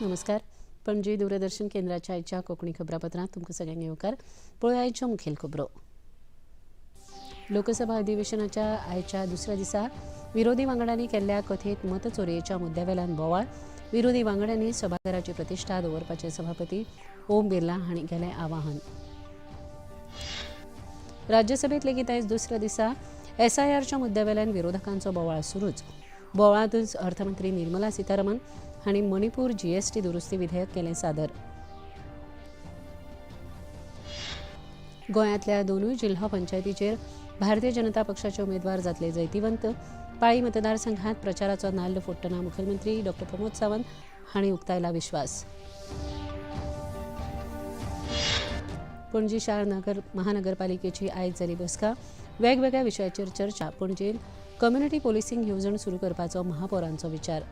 नमस्कार. पणजी दूरदर्शन केंद्राच्या आयच्या कोंकणी खबरापत्रांत तुमकां सगळ्यांक येवकार. पळोवया आयच्यो मुखेल खबरो. लोकसभा अधिवेशनाच्या आयच्या दुसऱ्या दिसा विरोधी वांगड्यांनी केल्ल्या कथीत मतचोरयेच्या मुद्द्यावेल्यान बोवाळ. विरोधी वांगड्यांनी सभाघराची प्रतिश्ठा दवरपाचे सभापती ओम बिर्ला हांणी केलें आवाहन. राज्यसभेत लेगीत आयज दुसऱ्या दिसा एसआयआरच्या मुद्द्यावेल्यान विरोधकांचो बोवाळ सुरूच. बोवाळांतूच अर्थमंत्री निर्मला सीतारामन हांणी मणिपूर जीएसटी दुरुस्ती विधेयक केलें सादर. गोंयांतल्या दोनूय जिल्हो पंचायतीचेर भारतीय जनता पक्षाचे उमेदवार जातले जैतिवंत. पाळी मतदारसंघात प्रचाराचो नाल्ल फोडटना मुखेलमंत्री डॉ प्रमोद सावंत हांणी उक्तायला विश्वास. पणजी शार नगर महानगरपालिकेची आयज जाली बसका. वेगवेगळ्या विशयाचेर चर्चा. पणजेंत कम्युनिटी पोलिसींग येवजण सुरू करपाचो महापौरांचो विचार.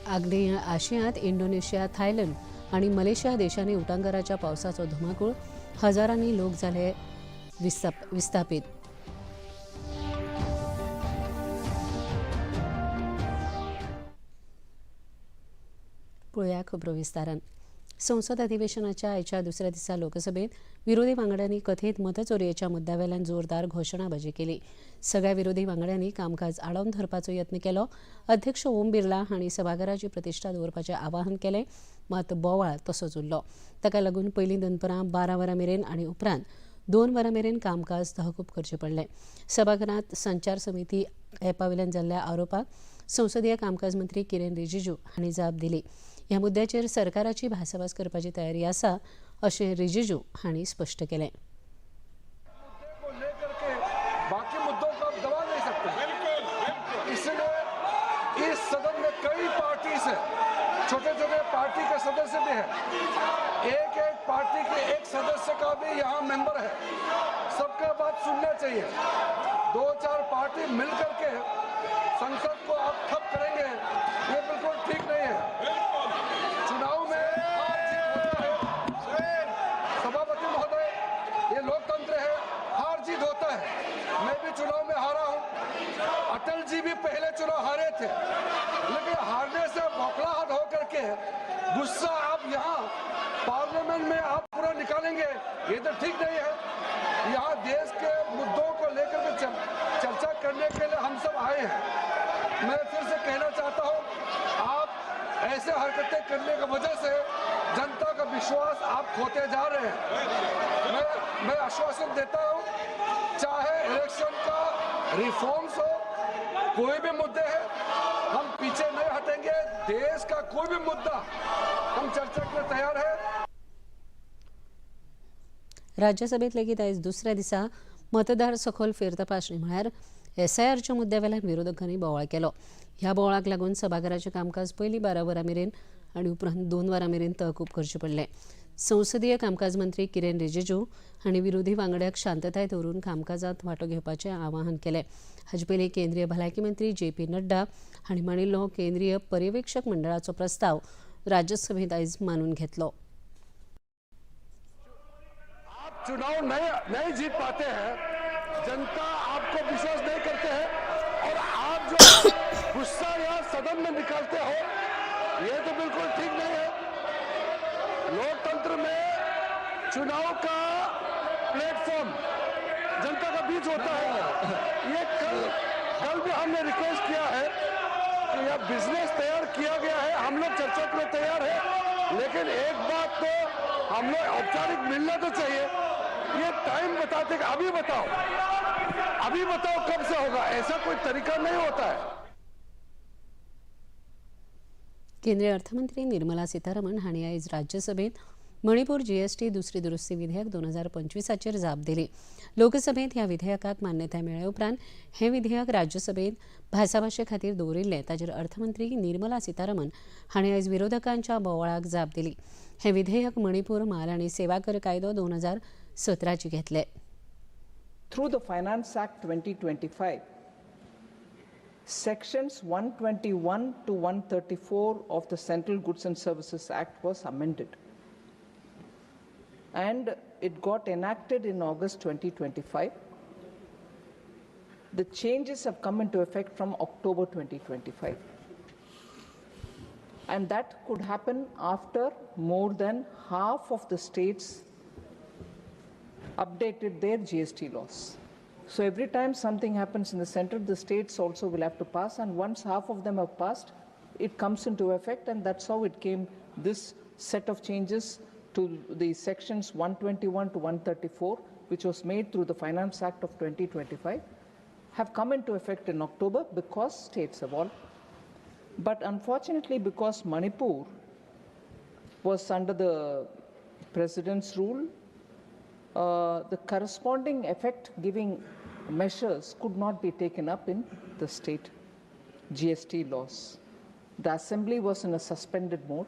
आग्नेय आशियांत इंडोनेशिया, थायलंड आनी मलेशिया देशांनी उटांगाराच्या पावसाचो धुमाकूळ. हजारांनी लोक जाले विस्थापीत. पळोवया खबरो विस्तारान. संसद अधिवेशनाच्या आयच्या दुसऱ्या दिसा लोकसभेत विरोधी वांगड्यांनी कथीत मतचोरयेच्या मुद्द्यावेल्यान जोरदार घोशणाबाजी केली. सगळ्या विरोधी वांगड्यांनी कामकाज आडावन धरपाचो यत्न केलो. अध्यक्ष ओम बिर्ला हांणी सभाघराची प्रतिश्ठा दवरपाचें आवाहन केलें, मात बोवाळ तसोच उरलो. ताका लागून पयलीं दनपरां 12 वरां मेरेन आनी उपरांत 2 वरां मेरेन कामकाज तहकूब करचें पडलें. सभाघरांत संचार समिती ॲपा वयल्यान जाल्ल्या आरोपाक संसदीय कामकाज मंत्री किरेन रिजिजू हांणी जाप दिली. ह्या मुद्द्याचेर सरकाराची भासाभास करपाची तयारी आसा अशें रिजिजू हांणी स्पश्ट केलें. को लेकर के बाकी मुद्दों को आप दबा नहीं सकते. इसलिए इस सदन में कई पार्टी से छोटे छोटे पार्टी के सदस्य भी हैं. एक एक पार्टी के एक सदस्य का भी यहाँ मेंबर है. सबका बात सुनना चाहिए. 2-4 पार्टी मिल करके संसद को आप ठप करेंगे, ये बिल्कुल ठीक नहीं है. चुनाव में हार जीत होता है. सभापति महोदय, ये लोकतंत्र है, हार जीत होता है. मैं भी चुनाव में हारा हूं. अटल जी भी पहले चुनाव हारे थे, लेकिन हारने से बौखलाहट होकर के गुस्सा आप यहाँ पार्लियामेंट में आप पूरा निकालेंगे, ये तो ठीक नहीं है. यहाँ देश के मुद्दों को लेकर के चर्चा करने के लिए हम सब आए हैं. मैं फिर से कहना चाहता हूँ, आप ऐसे हरकतें करने की वजह से जनता का विश्वास आप खोते जा रहे हैं. मैं आश्वासन देता हूँ, चाहे इलेक्शन का रिफॉर्म्स हो, कोई भी मुद्दे हैं, हम पीछे नहीं हटेंगे. देश का कोई भी मुद्दा हम चर्चा के लिए तैयार है. राज्यसभेत लेगीत आयज दुसऱ्या दिसा मतदार सखोल फेरतपासणी म्हळ्यार एसआयआरच्या मुद्द्यावेल्यान विरोधकांनी बोवाळ केलो. ह्या बोवाळाक लागून सभाघराचें कामकाज पयलीं 12 वरां मेरेन आनी उपरांत 2 वरां मेरेन तहकूब करचें पडलें. संसदीय कामकाज मंत्री किरेन रिजिजू हांणी विरोधी वांगड्याक शांतताय दवरून कामकाजांत वांटो घेवपाचें आवाहन केलें. हाचे पयलीं केंद्रीय भलायकी मंत्री जे पी नड्डा हांणी मांडिल्लो केंद्रीय पर्यवेक्षक मंडळाचो प्रस्ताव राज्यसभेंत आयज मानून घेतलो. आप चुनाव नहीं जीत पाते हैं, जनता आपको विश्वास नहीं करते हैं और आप जो गुस्सा यहाँ सदन में निकालते हो, ये तो बिल्कुल ठीक नहीं है. लोकतंत्र में चुनाव का प्लेटफॉर्म जनता का बीच होता है. ये कल भी हमने रिक्वेस्ट किया है कि यह बिजनेस तैयार किया गया है, हम लोग चर्चा के लिए तैयार है, लेकिन एक बात तो हम लोग औपचारिक मिलना तो चाहिए. ये टाइम बताते कि अभी बताओ, अभी बताओ कब से होगा, ऐसा कोई तरीका नहीं होता है. केंद्रीय अर्थमंत्री निर्मला सीतारामन हांणी आयज राज्यसभेत मणिपूर जीएसटी दुसरी दुरुस्ती विधेयक 2025 जाप दिली. लोकसभेत ह्या विधेयकाक मान्यताय मेळ्ळे उपरांत हें विधेयक राज्यसभेत भासाभाशे खातीर दवरिल्लें. ताचेर अर्थमंत्री निर्मला सीतारामन हांणी आयज विरोधकांच्या बोवाळाक जाप दिली. हें विधेयक मणिपूर माल आनी सेवा कर कायदो 2017 घेतले. Through the Finance Act 2025, Sections 121 to 134 of the Central Goods and Services Act was amended. And it got enacted in August 2025. The changes have come into effect from October 2025. And that could happen after more than half of the states updated their GST laws. So every time something happens in the center, the states also will have to pass, and once half of them have passed, it comes into effect, and that's how it came, this set of changes to the sections 121 to 134, which was made through the Finance Act of 2025, have come into effect in October because states have all. But unfortunately, because Manipur was under the president's rule, the corresponding effect giving measures could not be taken up in the state GST laws. The assembly was in a suspended mode,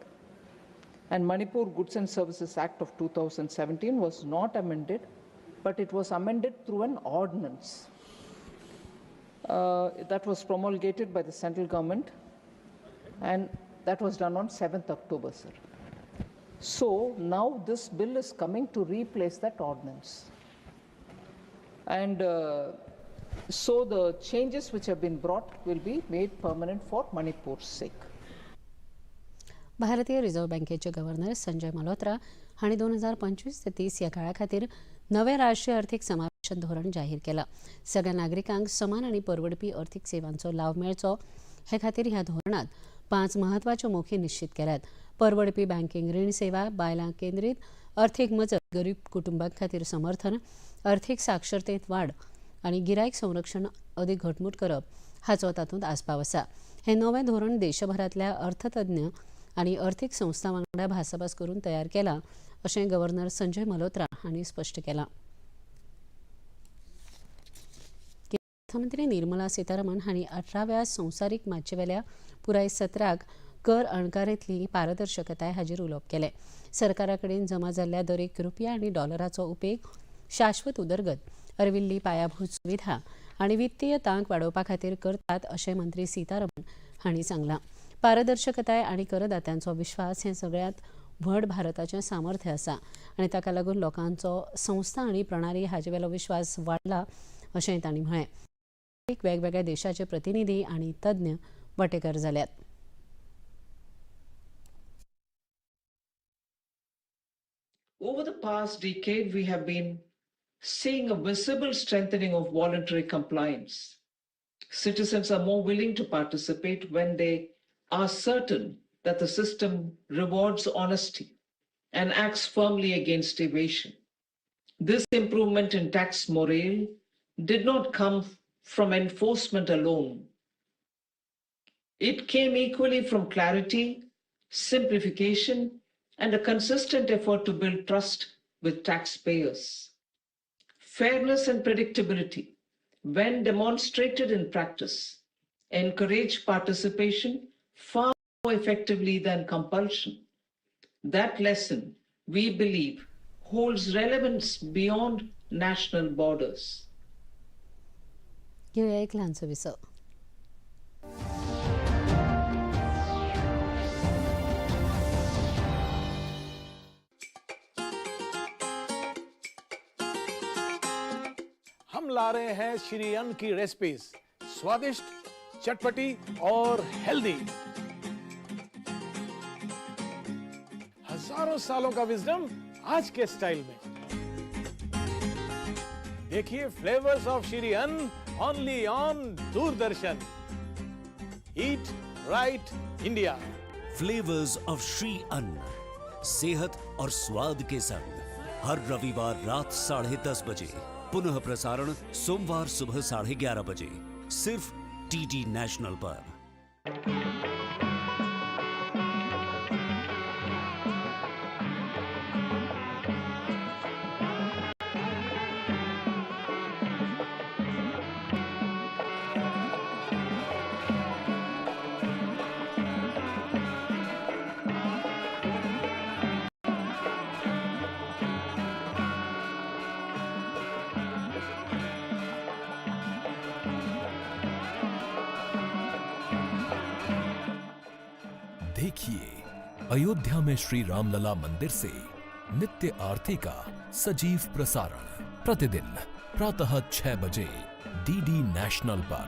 and Manipur Goods and Services Act of 2017 was not amended, but it was amended through an ordinance that was promulgated by the central government, and that was done on 7th October, sir. So now this bill is coming to replace that ordinance. And so the changes which have been brought will be made permanent for Manipur's sake. भारतीय reserve बँकेचे governor Sanjay Malhotra हांणी 2025 ते 30 ह्या काळा खातीर नवें राष्ट्रीय अर्थीक समावेशन धोरण जाहीर केलां. सगळ्या नागरिकांक समान आनी परवडपी अर्थीक सेवांचो लाव मेळचो हे खातीर ह्या धोरणांत 5 म्हत्वाच्यो मोखी निश्चित केल्यात. परवडपी बँकिंग रीण सेवा, बायलां केंद्रीत अर्थीक मजत, गरीब कुटुंबां खातीर समर्थन, अर्थीक साक्षरतेंत वाड आनी गिरायक संरक्षण अदीक घटमूट करप हाचो तातूंत आस्पाव आसा. हें नवें धोरण देशभरांतल्या अर्थतज्ञ आनी अर्थीक संस्था वांगडा भासाभास करून तयार केलां अशें गव्हर्नर संजय मल्होत्रा हांणी स्पश्ट केलां. अर्थमंत्री निर्मला सीतारामन हांणी 18व्या संवसारीक माचयेवेल्या पुराय सत्राक कर अणकारांतली पारदर्शकताय हाचेर उलोवप केलें. सरकारा कडेन जमा जाल्ल्या दरेक रुपया आनी डॉलराचो उपेग शाश्वत उदरगत, अर्विल्ली पायाभूत सुविधा आनी वित्तीय तांक वाडोवपा खातीर करतात अशें मंत्री सीतारामन हांणी सांगलां. पारदर्शकताय आनी करदात्यांचो विश्वास हें सगळ्यांत व्हड भारताचें सामर्थ्य आसा आनी ताका लागून लोकांचो संस्था आनी प्रणाली हाचे वेलो विश्वास वाडला अशें तांणी म्हळें. वेगवेगळ्या देशाचे प्रतिनिधी आनी तज्ञ वांटेकार जाल्यात. Over the past decade, we have been seeing a visible strengthening of voluntary compliance. Citizens are more willing to participate when they are certain that the system rewards honesty and acts firmly against evasion. This improvement in tax morale did not come from enforcement alone. It came equally from clarity, simplification, and a consistent effort to build trust with taxpayers. Fairness and predictability, when demonstrated in practice, encourage participation far more effectively than compulsion. That lesson, we believe, holds relevance beyond national borders. घेऊया एक ल्हानसो विसव. हम ला रहे हैं श्री अन्न की recipes, स्वादिष्ट, चटपटी और हेल्दी। हजारों सालों का विजडम आज के स्टाइल में। देखिए flavours of Shri Anna only on Doordarshan. Eat right India. Flavours of Shri Anna, सेहत और स्वाद के संग, हर रविवार रात 10:30 बजे, पुनः प्रसारण सोमवार सुबह 11:30 बजे, सिर्फ टीडी नेशनल पर। देखिए अयोध्या में श्री रामलला मंदिर से नित्य आरती का सजीव प्रसारण प्रतिदिन प्रातः 6 बजे। डीडी नेशनल पर।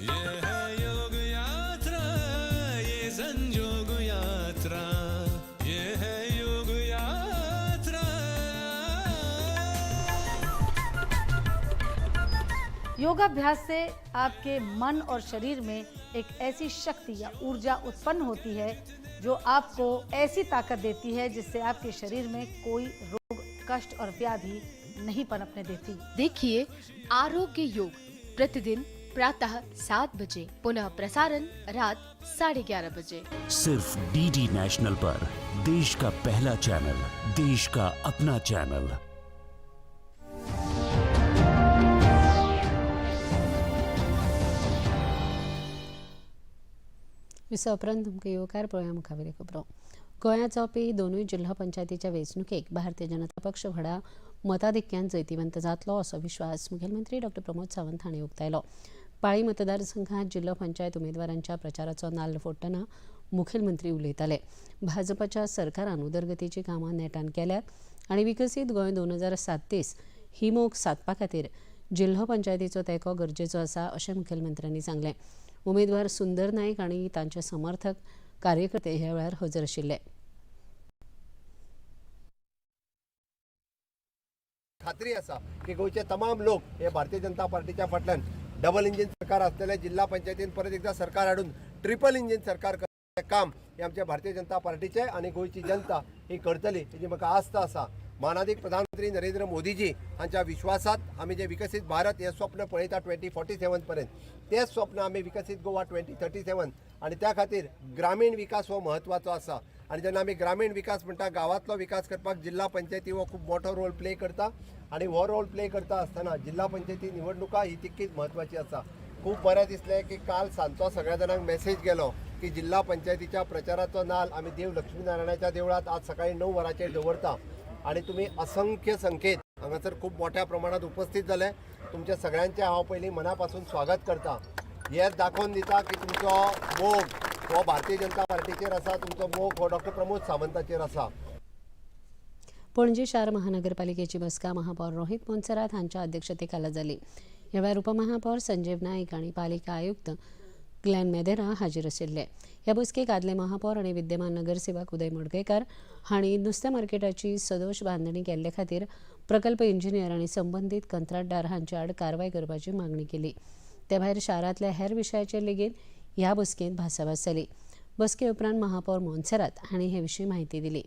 ये है योग यात्रा, ये संजोग यात्रा, ये है योग यात्रा। योगाभ्यास से आपके मन और शरीर में एक ऐसी शक्ति या ऊर्जा उत्पन्न होती है जो आपको ऐसी ताकत देती है जिससे आपके शरीर में कोई रोग, कष्ट और व्याधि नहीं पनपने देती। देखिए आरोग्य योग प्रतिदिन प्रातः 7 बजे, पुनः प्रसारण रात 11:30 बजे। सिर्फ डीडी नेशनल पर, देश का पहला चैनल, देश का अपना चैनल। विसा उपरांत तुमकां येवकार. पळोवया मुखावेल्यो खबरो. गोंयांत जावपी दोनूय जिल्हो पंचायतीच्या वेंचणुकेक भारतीय जनता पक्ष व्हडा मताधिक्यान जैतिवंत जातलो असो विश्वास मुखेलमंत्री डॉक्टर प्रमोद सावंत हांणी उक्तायलो. पाळी मतदारसंघात जिल्हो पंचायत उमेदवारांच्या प्रचाराचो नाल्ल फोडटना मुखेलमंत्री उलयताले. भाजपाच्या सरकारान उदरगतीची कामां नेटान केल्यात आनी विकसीत गोंय 2037 ही मोख सादपा खातीर जिल्हो पंचायतीचो तेंको गरजेचो आसा अशें मुखेलमंत्र्यांनी सांगलें. उमेदवार सुंदर नायक आनी तांचे समर्थक कार्यकर्ते ह्या वेळार हजर आशिल्ले. खात्री आसा की गोंयचे तमाम लोक हे भारतीय जनता पार्टीच्या फाटल्यान डबल इंजीन सरकार आसलेले जिल्हा पंचायतीन परत एकदा सरकार हाडून ट्रिपल इंजीन सरकार करपाचें काम हे आमच्या भारतीय जनता पार्टीचे आनी गोंयची जनता ही करतली हेजी म्हाका आस्त आसा. मानादीक प्रधानमंत्री नरेंद्र मोदीजी हांच्या विश्वासात आमी जे विकसीत भारत हें स्वप्न पळयता 2047 पर्यंत, तें स्वप्न आमी विकसीत गोवा 2037 आनी त्या खातीर ग्रामीण विकास हो म्हत्वाचो आसा. आनी जेन्ना आमी ग्रामीण विकास म्हणटा, गांवांतलो विकास करपाक जिल्हा पंचायती हो खूब मोठो रोल प्ले करता आनी हो रोल प्ले करता आसतना जिल्हा पंचायती निवडणुका ही तितकीच म्हत्वाची आसा. खूब बरें दिसलें की काल सांजचो सगळ्या जाणांक मेसेज गेलो की जिल्हा पंचायतीच्या प्रचाराचो नाल आमी देव लक्ष्मीनारायणाच्या देवळांत आज सकाळी 9 वरांचेर दवरता आनी तुमी असंख्य संख्येत हांगासर खूब मोठ्या प्रमाणात उपस्थित जाले. तुमच्या सगळ्यांचें हांव पयलीं मना पासून स्वागत करता. हें दाखोवन दिता की तुमचो मोग हो भारतीय जनता पार्टीचेर आसा, तुमचो मोग हो डॉक्टर प्रमोद सावंताचेर आसा. पणजी शार महानगरपालिकेची बसका महापौर रोहित मोन्सेरात हांच्या अध्यक्षतेखाला जाली. ह्या वेळार उपमहापौर संजीव नाईक आनी पालिका आयुक्त ग्लॅन मेदेरा हाजीर आशिल्ले. ह्या बसकेक आदले महापौर आनी विद्यमान नगरसेवक उदय मडकयकार हांणी नुस्त्या मार्केटाची सदोश बांदणी केल्ले खातीर प्रकल्प इंजिनियर आनी संबंदीत कंत्राटदार हांचे आड कारवाय करपाची मागणी केली. ते भायर शारांतल्या हेर विशयाचेर लेगीत ह्या बसकेंत भासाभास जाली. बसके उपरांत महापौर मोन्सेरात हांणी हे विशीं म्हायती दिली.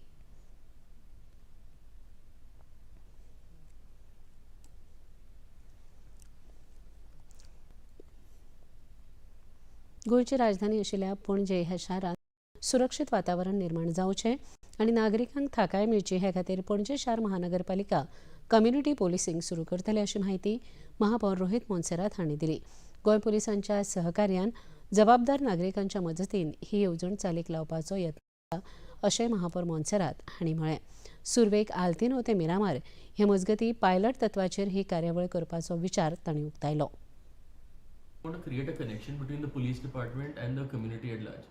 गोंयची राजधानी आशिल्ल्या पणजे ह्या शारांत सुरक्षीत वातावरण निर्माण जावचें आनी नागरिकांक थाकाय मेळची हे खातीर पणजे शार महानगरपालिका कम्युनिटी पोलिसींग सुरू करतले अशी म्हायती महापौर रोहित मोन्सेरात हांणी दिली. गोंय पुलिसांच्या सहकार्यान जबाबदार नागरिकांच्या मजतीन ही येवजण चालीक लावपाचो यत्न अशें महापौर मोन्सेरात हांणी म्हळें. सुरवेक आल्तिनो ते मिरामार हे मजगतीं पायलट तत्वाचेर ही कार्यावळ करपाचो विचार तांणी उक्तायलो. Want to create a connection between the police department and the community at large.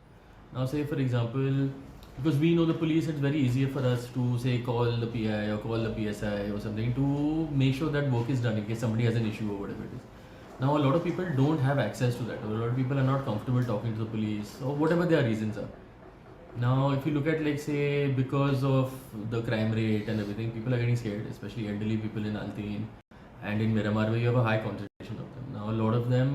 Now, say for example, because we know the police, it's very easier for us to say call the PI or call the PSI or something to make sure that work is done in case somebody has an issue or whatever it is. Now, a lot of people don't have access to that, or a lot of people are not comfortable talking to the police or whatever their reasons are. Now, if you look at, like, say, because of the crime rate and everything, people are getting scared, especially elderly people in Altin and in Miramar, where you have a high concentration of them. Now, a lot of them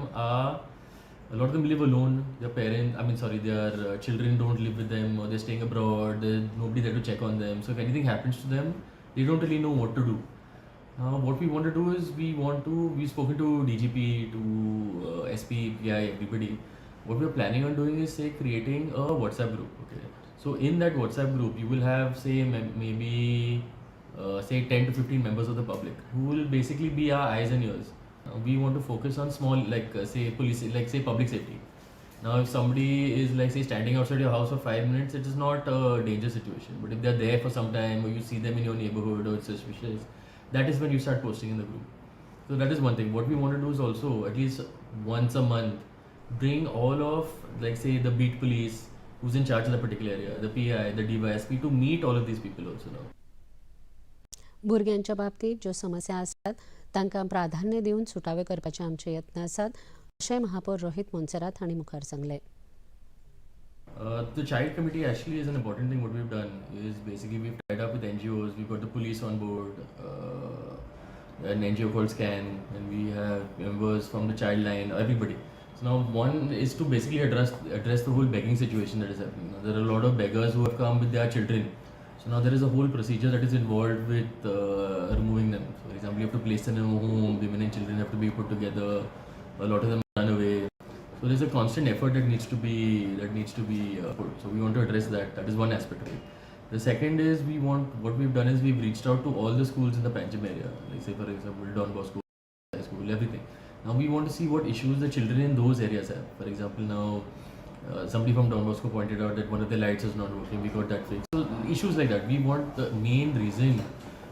live alone. Their parents, I mean, sorry, their children don't live with them, or they're staying abroad. There's nobody there to check on them. So if anything happens to them, they don't really know what to do. Now, what we want to do is we've spoken to DGP, to SP, PI, everybody. What we're planning on doing is, say, creating a WhatsApp group. Okay. So in that WhatsApp group, you will have, say, maybe say 10 to 15 members of the public who will basically be our eyes and ears. We want to focus on small, like say police, like say public safety. Now, if somebody is, like, say standing outside your house for 5 minutes, it is not a danger situation. But if they're there for some time, or you see them in your neighborhood, or it's suspicious, that is when you start posting in the group. So that is one thing. What we want to do is also at least once a month bring all of, like, say the beat police who's in charge of the particular area, the PI, the DYSP, to meet all of these people also now. भुरग्यांच्या बाबतीत ज्यो समस्या आसात तांकां प्राधान्य दिवन सुटावे करपाचे आमचे यत्न आसात अशें महापौर रोहित मोन्सेरात हांणी मुखार सांगलें. The child committee actually is an important thing. What we've done is basically we've tied up with NGOs. We've got the police on board, an NGO called SCAN, and we have members from the child line, everybody. So now one is to basically address the whole begging situation that is happening. Now, there are a lot of beggars who have come with their children. So now there is a whole procedure that is involved with removing them. So for example, you have to place them in a home. Women and children have to be put together. A lot of them run away. So there's a constant effort that needs to be put. So we want to address that. That is one aspect of it. The second is what we've done is we've reached out to all the schools in the Panjim area. Like say for example, Don Bosco High School, everything. Now we want to see what issues the children in those areas have. For example, now somebody from Don Bosco pointed out that one of the lights is not working. We got that fixed. So issues like that. We want the main reason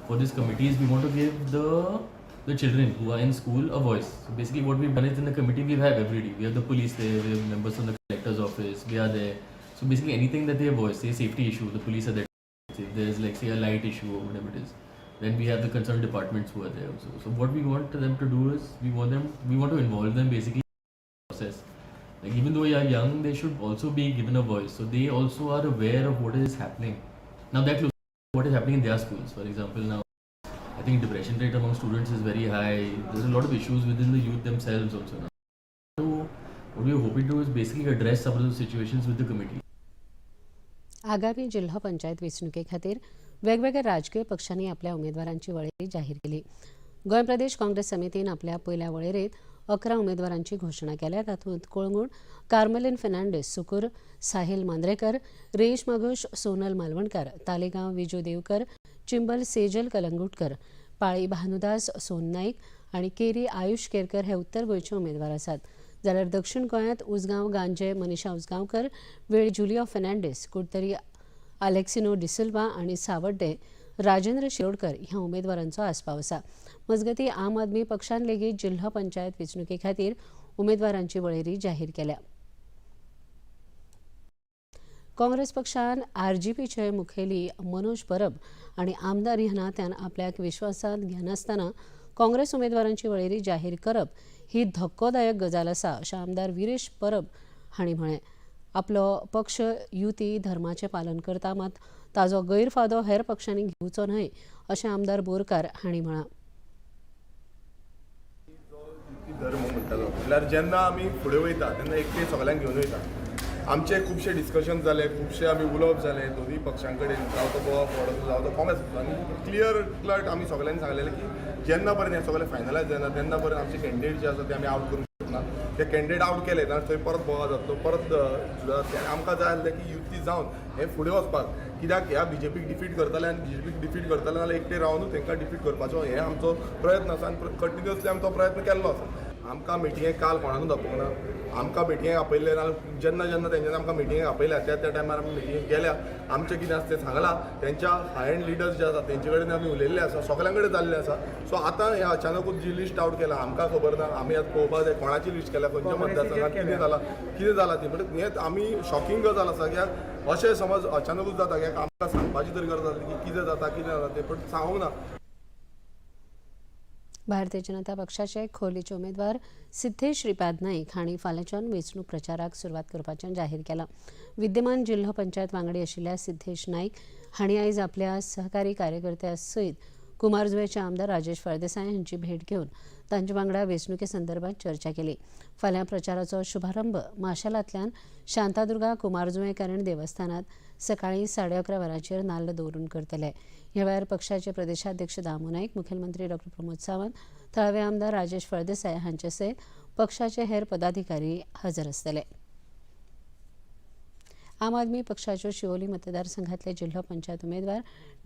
for this committee is we want to give the children who are in school a voice. So basically what we've done is in the committee we have everybody. We have the police there, we have members from the collector's office, we are there. So basically anything that they have voice, say safety issue, the police are there. If there's like say a light issue or whatever it is, then we have the concerned departments who are there also. So what we want them to do is we want to involve them basically in the process. Like even though they are young, they should also be given a voice. So they also are aware of what is happening. Now that looks what is happening in their schools. For example, now I think depression rate among students is very high. There's a lot of issues within the youth themselves also now. So what we are hoping to do is basically address some of those situations with the committee. आगामी जिल्हा पंचायत वेंचणुके खातीर वेगवेगळ्या राजकीय पक्षांनी आपल्या उमेदवारांची वळेरी जाहीर केली. गोंय प्रदेश काँग्रेस समितीन आपल्या पयल्या वळेरेंत 11 उमेदवारांची घोशणा केल्या. तातूंत कोळंगूट कार्मलिन फेर्नांडीस, सुकूर साहिल मांद्रेकर, रेश मागोश सोनल मालवणकर, तालेगांव विजू देवकर, चिंबल सेजल कलंगुटकर, पाळी भानुदास सोन नाईक आनी केरी आयुष केरकर हे उत्तर गोंयचे उमेदवार आसात. जाल्यार दक्षिण गोंयांत उजगांव गांजे मनीषा उजगांवकर, वेळ जुलियो फेर्नांडीस, कुडतरी आलेक्सिनो डिसिल्वा आनी सावड्डे राजेंद्र शिरोडकर ह्या उमेदवारांचो आस्पाव आसा. मजगतीं आम आदमी पक्षान लेगीत जिल्हा पंचायत वेंचणुके खातीर उमेदवारांची वळेरी जाहीर केल्या. काँग्रेस पक्षान आरजीपीचे मुखेली मनोज परब आनी आमदार ह्या नात्यान आपल्याक विश्वासांत घेनासतना काँग्रेस उमेदवारांची वळेरी जाहीर करप ही धक्कोदायक गजाल आसा अशें आमदार विरेश परब हांणी म्हळें. आपलो पक्ष युती धर्माचें पालन करता, मात ताजो गैरफायदो हेर पक्षांनी घेवचो न्हय अशें आमदार बोरकार हांणी म्हळां. धर्म म्हणटालो म्हणल्यार जेन्ना आमी फुडें वयता तेन्ना एकटे सगळ्यांक घेवन वयता. आमचे खुबशे डिस्कशन जाले, खुबशे आमी उलोवप जाले दोनूय पक्षां कडेन, जावं तो गोवा फॉरवर्ड जावं तो काँग्रेस. आनी क्लियर कट आमी सगळ्यांनी सांगलेलें की जेन्ना पर्यंत हें सगळें फायनलायज जायना तेन्ना पर्यंत आमचे कॅन्डिडेट जे आसा ते आमी आवट करूंक शकना. ते कॅन्डिडेट आवट केले जाल्यार थंय परत बोवाळ जातलो, परत जातलें. आनी आमकां जाय आसलें की युती जावन हें फुडें वचपाक, कित्याक ह्या बीजेपीक डिफीट करतले आनी बीजेपीक डिफीट करतले जाल्यार एकटे रावनूच तांकां डिफीट करपाचो हें आमचो प्रयत्न आसा आनी कंटिन्युअसली आमी तो प्रयत्न केल्लो आसा. आमकां मिटिंगेक काल कोणाकूच आपोवंक ना, आमकां मिटिंगेक आपयल्लें ना. जेन्ना जेन्ना तेंच्यांनी आमकां मिटिंगेक आपयल्या त्या त्या टायमार आमी मिटिंगेक गेल्या, आमचें कितें आसा तें सांगलां, तेंच्या हाय एंड लिडर्स जे आसा तेंचे कडेन आमी उलयल्ले आसा, सगळ्यां कडेन जाल्लें आसा. सो आतां हें अचानकूच जी लिस्ट आवट केला आमकां खबर ना, आमी आतां पळोवपाक जाय कोणाची लिस्ट केल्या, खंयच्या मतदारसंघात कितें जालां ती. बट हें आमी शॉकिंग गजाल आसा कित्याक अशें समज अचानकूच जाता कित्याक आमकां सांगपाची तरी गरज आसली की कितें जाता कितें जाता तें, पण सांगूंक ना. भारतीय जनता पक्षाचे खोर्लीचे उमेदवार सिद्धेश श्रीपाद नाईक हांणी फाल्यांच्यान वेंचणूक प्रचाराक सुरवात करपाचें जाहीर केलां. विद्यमान जिल्हो पंचायत वांगडी आशिल्ल्या सिद्धेश नाईक हांणी आयज आपल्या सहकारी कार्यकर्त्या सयत कुमारजुवेचे आमदार राजेश फळदेसाय हांची भेट घेवन तांचे वांगडा वेंचणुके संदर्भात चर्चा केली. फाल्यां प्रचाराचो शुभारंभ माशेलांतल्यान शांतादुर्गा कुमारजुवें देवस्थानात सकाळीं 11:30 वरांचेर नाल्ल दवरून करतले. ह्या वेळार पक्षाचे प्रदेशाध्यक्ष दामू नाईक, मुखेलमंत्री डॉ प्रमोद सावंत, थळावे आमदार राजेश फळदेसाय हांचे सयत पक्षाचे हेर पदाधिकारी हजर आसतले. आम आदमी पक्षाच्यो शिवोली मतदारसंघातले जिल्हो पंचायत उमेदवार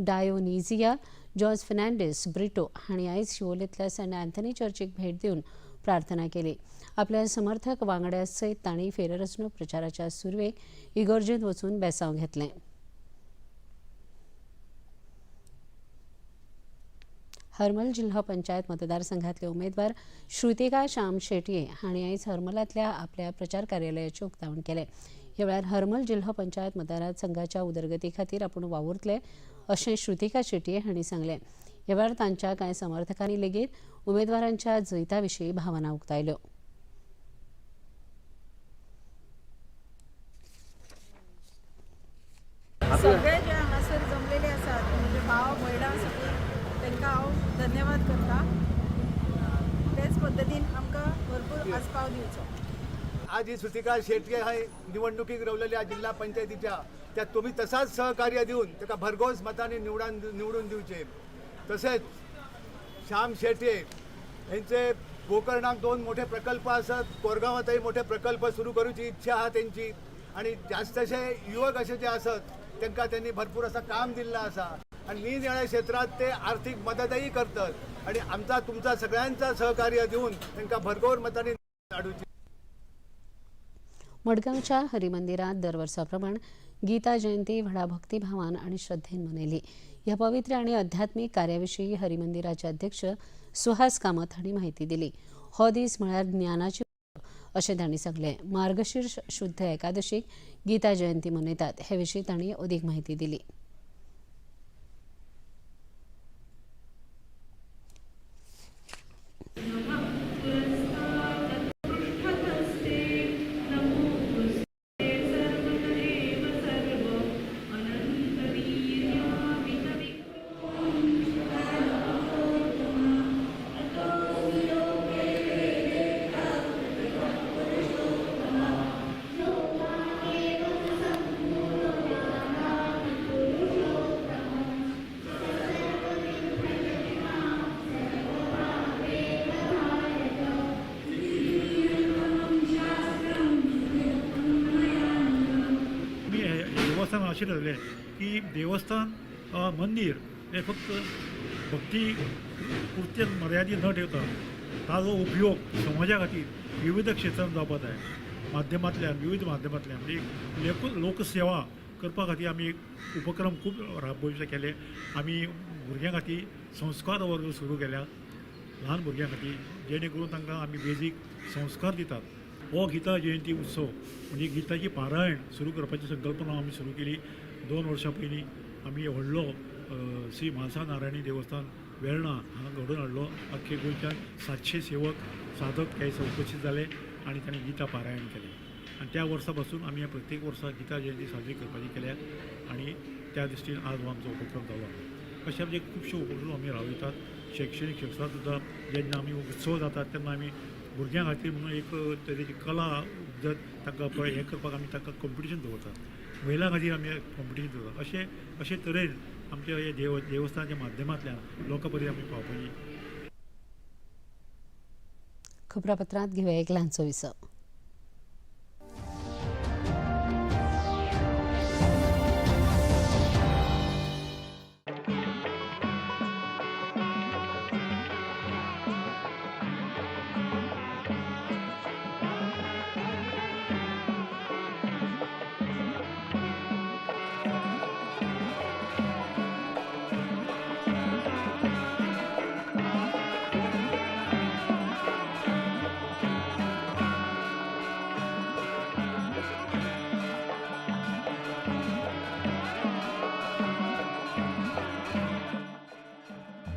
डायोनिजिया जॉर्ज फेर्नांडीस ब्रिटो हांणी आयज शिवोलेंतल्या सेंट अँथनी चर्चीक भेट दिवन प्रार्थना केली. आपल्या समर्थक वांगड्या सयत तांणी फेररचणूक प्रचाराच्या सुरवेक इगर्जेंत वचून बेसांव घेतलें. हरमल जिल्हो पंचायत मतदारसंघातले उमेदवार श्रुतिका श्याम शेटये हांणी आयज हरमलांतल्या आपल्या प्रचार कार्यालयाचें उक्तावण केलें. ह्या वेळार हरमल जिल्हो पंचायत मतदारसंघाच्या उदरगती खातीर आपूण वावुरतले अशें श्रुतिका शेटये हांणी सांगलें. ह्या वेळार तांच्या कांय समर्थकांनी लेगीत उमेदवारांच्या जैता विशीं भावना उक्तायल्यो. सगळे जे हांगासर जमलेले आसात म्हणजे भाव भयणां सगळीं तांकां हांव धन्यवाद करता. तेच पद्दतीन आमकां भरपूर आस्पाव दिवचो. आज ही सुतिका शेटगे हे निवडणुकीक रवलेल्या जिल्हा पंचायतीच्या त्या तुम्ही तसाच सहकार्य दिवन ताका भरघोस मतांनी निवडून दिवचे. तसेच श्याम शेटये यांचे गोकर्णाक 2 मोठे प्रकल्प आसात, कोरगांवांतय मोठे प्रकल्प सुरू करूची इच्छा आहा तेंची आणि जास्तशे युवक असे जे आसत तांकां त्यांनी भरपूर असा काम दिल्लें आसा आणि निरनिळ्या क्षेत्रात ते आर्थिक मदतही करतात आणि आमचा तुमचा सगळ्यांचा सहकार्य दिवन तांकां भरघोस मतांनी हाडुची. मडगांवच्या हरिमंदिरात दरवर्साप्रमाण गीता जयंती व्हडा भक्तिभावान आणि श्रद्धेन मनयली. ह्या पवित्र आणि आध्यात्मिक कार्याविशीं हरिमंदिराचे अध्यक्ष सुहास कामत हांणी माहिती दिली. हो दीस म्हळ्यार ज्ञानाची अशें तांणी सांगलें. मार्गशीर्ष शुद्ध एकादशीक गीता जयंती मनयतात. हे विशीं तांणी अदीक माहिती दिली. देवस्थान अशें ठरयलें की देवस्थान मंदीर हे फक्त भक्ती पुरतें मर्यादीत न ठेवता ताजो उपयोग समाजा खातीर विविध क्षेत्रांत जावपाक जाय. माध्यमांतल्यान विविध माध्यमांतल्यान म्हणजे लोकसेवा करपा खातीर आमी उपक्रम खूब राबोवचे केले. आमी भुरग्यां खातीर संस्कार वर्ग सुरू केल्या ल्हान भुरग्यां खातीर, जेणे करून तांकां आमी बेजीक संस्कार दितात. हो गीता जयंती उत्सव म्हणजे गीताची पारायण सुरू करपाची संकल्पना आमी सुरू केली. 2 वर्सां पयलीं आमी व्हडलो श्री म्हाळसा नारायणी देवस्थान वेर्णा हांगा घडोवन हाडलो. अख्खे गोंयच्यान 700 सेवक साधक त्या दिसा उपस्थित जाले आनी तांणी गीता पारायण केलें. आनी त्या वर्सा पासून आमी प्रत्येक वर्सा गीता जयंती साजरी करपाची केल्या आनी त्या दृश्टीन आज हो आमचो उपक्रम जालो. अशे आमचे खुबशे उपक्रम आमी राबयतात. शैक्षणीक क्षेत्रांत सुद्दां जेन्ना आमी उत्सव जातात तेन्ना आमी भुरग्यां खातीर म्हणून एक तरेची कला उपजत तांकां हें करपाक आमी तांकां कॉम्पिटिशन दवरतात. महिलां खातीर आमी कॉम्पिटिशन दवरतात. अशे अशे तरेन आमच्या हे देवस्थानाच्या माध्यमांतल्यान लोकां पर्यंत आमी पावपाची. खबरापत्रांत घेवया एक ल्हानसो विसव.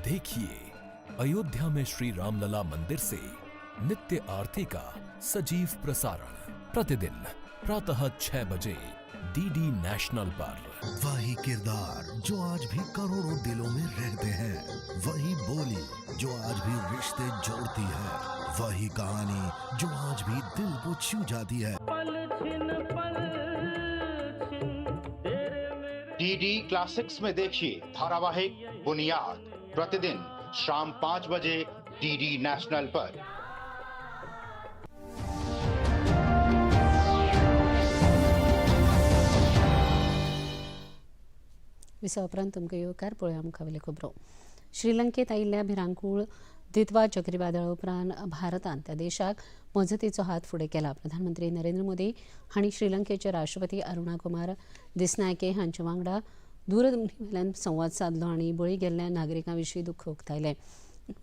देखिए अयोध्या में श्री रामलला मंदिर से नित्य आरती का सजीव प्रसारण प्रतिदिन प्रातः 6 बजे डीडी नेशनल पर। वही किरदार जो आज भी करोड़ों दिलों में रहते हैं, वही बोली जो आज भी रिश्ते जोड़ती है, वही कहानी जो आज भी दिल को छू जाती है। डीडी क्लासिक्स में देखिए धारावाहिक बुनियाद प्रतिदिन शाम 5 बजे डीडी नेशनल पर। विसा उपरांत तुमकां येवकार. पळोवया मुखावेल्यो खबरो. श्रीलंकेत आयिल्ल्या भिरांकूळ दित्वा चक्रीवादळा उपरांत भारतान त्या देशाक मजतीचो हात फुडें केला. प्रधानमंत्री नरेंद्र मोदी हांणी श्रीलंकेचे राष्ट्रपती अरुणा कुमार दिसनायके हांचे वांगडा दूरध्वनीवेल्यान संवाद सादलो आनी बळी गेल्ल्या नागरिकां विशीं दुख्ख उक्तायलें.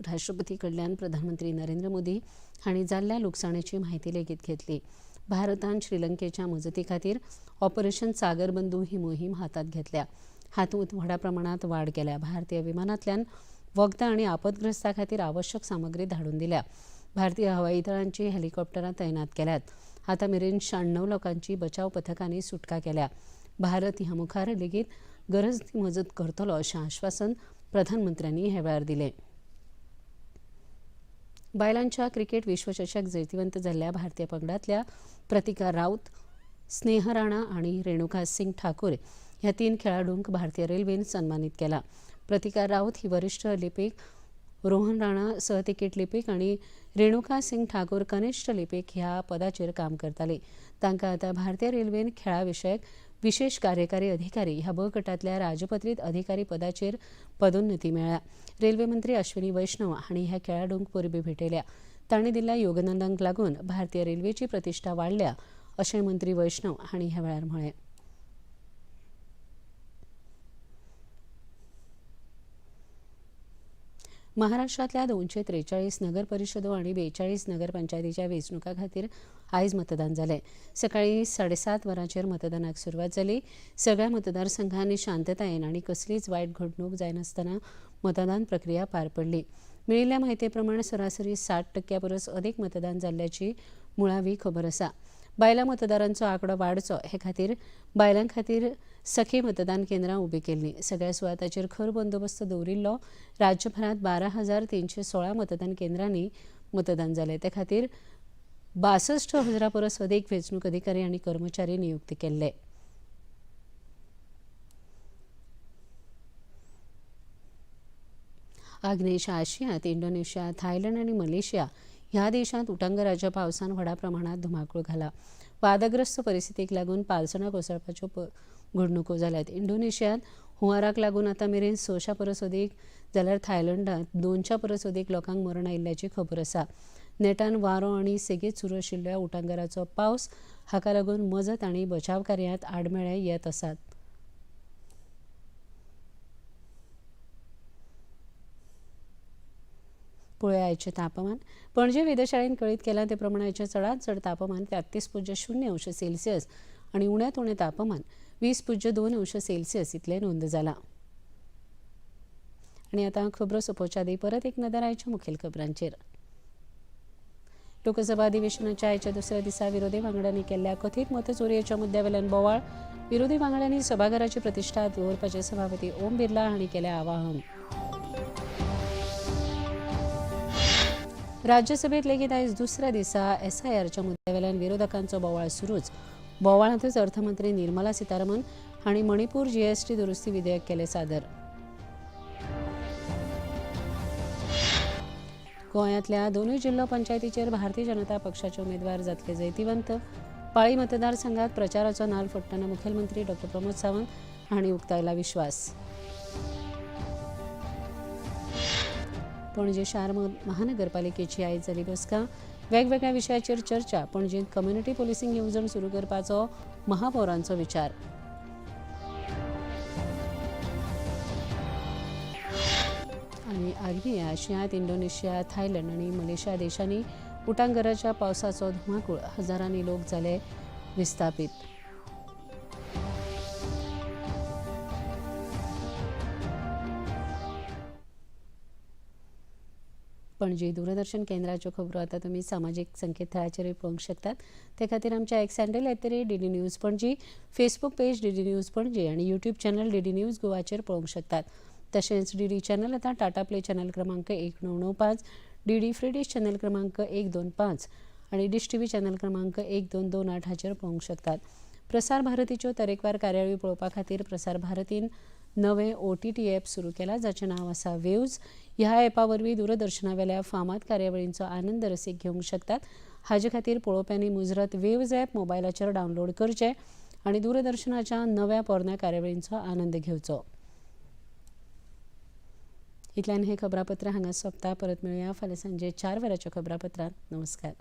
राष्ट्रपती कडल्यान प्रधानमंत्री नरेंद्र मोदी हांणी जाल्ल्या लुकसाणेची म्हायती लेगीत घेतली. भारतान श्रीलंकेच्या मजती खातीर ऑपरेशन सागरबंधू ही मोहीम हातांत घेतल्या. हातूंत व्हडा प्रमाणांत वाड केल्या. भारतीय विमानांतल्यान वखदां आनी आपदग्रस्तां खातीर आवश्यक सामग्री धाडून दिल्या. भारतीय हवाई दळांची हेलिकॉप्टरां तैनात केल्यात. आतां मेरेन 96 लोकांची बचाव पथकांनी सुटका केल्या. भारत ह्या मुखार लेगीत गरज ती मजत करतलो अशें आश्वासन प्रधानमंत्र्यांनी ह्या वेळार दिलें. बायलांच्या क्रिकेट विश्वचषक जैतिवंत जाल्ल्या भारतीय पंगडांतल्या प्रतिका राऊत, स्नेह राणा आनी रेणुका सिंग ठाकूर ह्या 3 खेळाडूंक भारतीय रेल्वेन सन्मानीत केला. प्रतिका राऊत ही वरिष्ठ लिपीक, रोहन राणा सहतिकीट लिपीक आनी रेणुका सिंग ठाकूर कनिष्ठ लिपीक ह्या पदाचेर काम करताली. तांकां आतां भारतीय रेल्वेन खेळा विशयक विशेष कार्यकारी अधिकारी ह्या ब गटांतल्या राजपत्रीत अधिकारी पदाचेर पदोन्नती मेळ्ळ्या. रेल्वे मंत्री अश्विनी वैष्णव हांणी ह्या खेळाडूंक परबी भेटयल्या. तांणी दिल्ल्या योगदानाक लागून भारतीय रेल्वेची प्रतिश्ठा वाडल्या अशें मंत्री वैष्णव हांणी ह्या वेळार म्हळें. महाराष्ट्रांतल्या 243 नगर परिशदो आनी 42 नगरपंचायतीच्या वेंचणुकां खातीर आयज मतदान जालें. सकाळीं 7:30 वरांचेर मतदानाक सुरवात जाली. सगळ्या मतदारसंघांनी शांततायेन आनी कसलीच वायट घडणूक जायनासतना मतदान प्रक्रिया पार पडली. मेळिल्ल्या म्हायती प्रमाण सरासरी 60% परस अदीक मतदान जाल्ल्याची मुळावी खबर आसा. बायलां मतदारांचो आंकडो वाडचो हे खातीर बायलां खातीर सखी मतदान केंद्रां उबी केल्लीं. सगळ्या सुवातांचेर खर बंदोबस्त दवरिल्लो. राज्यभरांत 12,316 मतदान केंद्रांनी मतदान जालें. ते खातीर 62,000 परस अदीक वेंचणूक अधिकारी आनी कर्मचारी नियुक्त केल्ले. आग्नेय आशियांत इंडोनेशिया, थायलंड आनी मलेशिया ह्या देशांत उटंगराच्या पावसान व्हडा प्रमाणात धुमाकूळ घाला. वादग्रस्त परिस्थितीक लागून पालसणां कोसळपाच्यो घडणुको जाल्यात. इंडोनेशियांत हुंवाराक लागून आतां मेरेन 600 परस अदीक जाल्यार थायलंडांत 200 परस अदीक लोकांक मरण आयिल्ल्याची खबर आसा. नेटान वारो आनी सेगीत सुरू आशिल्ल्या उटंगराचो पावस हाका लागून मजत आनी बचाव कार्यांत आडमेळे येत आसात. पळोवया आयचें तापमान. पणजे वेधशाळेन कळीत केलां ते प्रमाण आयचें चडांत चड तापमान 33.0 अंश सेल्सियस आनी उण्यांत उणें तापमान 20.2 अंश सेल्सियस इतलें नोंद जालां. आनी आतां खबरो सोंपोवच्या आदीं परत एक नदर आयच्या मुखेल खबरांचेर. लोकसभा अधिवेशनाच्या आयच्या दुसऱ्या दिसा विरोधी वांगड्यांनी केल्ल्या कथीत मतचोरयेच्या मुद्द्यावेल्यान बोवाळ. विरोधी वांगड्यांनी सभाघराची प्रतिश्ठा दवरपाचें सभापती ओम बिर्ला हांणी केलें आवाहन. राज्यसभेत लेगीत आयज दुसऱ्या दिसा एसआयआरच्या मुद्द्यावेल्यान विरोधकांचो बोवाळ सुरूच. बोवाळांतच अर्थमंत्री निर्मला सीतारामन हांणी मणिपूर जीएसटी दुरुस्ती विधेयक केलें सादर. गोंयांतल्या दोनूय जिल्लो पंचायतीचेर भारतीय जनता पक्षाचे उमेदवार जातले जैतिवंत. पाळी मतदारसंघात प्रचाराचो नाल फोडटना मुखेलमंत्री डॉ प्रमोद सावंत हांणी उक्तायला विश्वास. पणजे शार महानगरपालिकेची आयज जाली बसका. वेगवेगळ्या विशयाचेर चर्चा. पणजेंत कम्युनिटी पोलिसींग येवजण सुरू करपाचो महापौरांचो विचार. आनी आग्नेय आशियांत इंडोनेशिया, थायलंड आनी मलेशिया देशांनी उटांगराच्या पावसाचो धुमाकूळ. हजारांनी लोक जाले विस्थापीत. पणजी दूरदर्शन केंद्राच्यो खबरो आतां तुमी सामाजीक संकेतथळाचेरूय पळोवंक शकतात. ते खातीर आमच्या X handle @DD News Panaji, Facebook page DD News Panaji आनी यूट्यूब चॅनल डीडी न्यूज गोवाचेर पळोवंक शकतात. तशेंच डीडी चॅनल आतां टाटा प्ले चॅनल क्रमांक 1995, डीडी फ्री डिश चॅनल क्रमांक 125 आनी डिश टीव्ही चॅनल क्रमांक 1228 हाचेर पळोवंक शकतात. प्रसार भारतीच्यो तरेकवार कार्यावळी पळोवपा खातीर प्रसार भारतीन नवें OTT app सुरू केला जाचें नांव आसा वेव्ज. ह्या ॲपा वरवीं दूरदर्शनावेल्या फामाद कार्यावळींचो आनंद रसीक घेवंक शकतात. हाजे खातीर पळोवप्यांनी मुजरत वेव्ज ॲप मोबायलाचेर डावनलोड करचें आनी दूरदर्शनाच्या नव्या पोरण्या कार्यावळींचो आनंद घेवचो. इतल्यान हें खबरापत्र हांगा सोंपता. परत मेळुया फाल्यां सांजे 4 वरांच्या खबरापत्रांत. नमस्कार.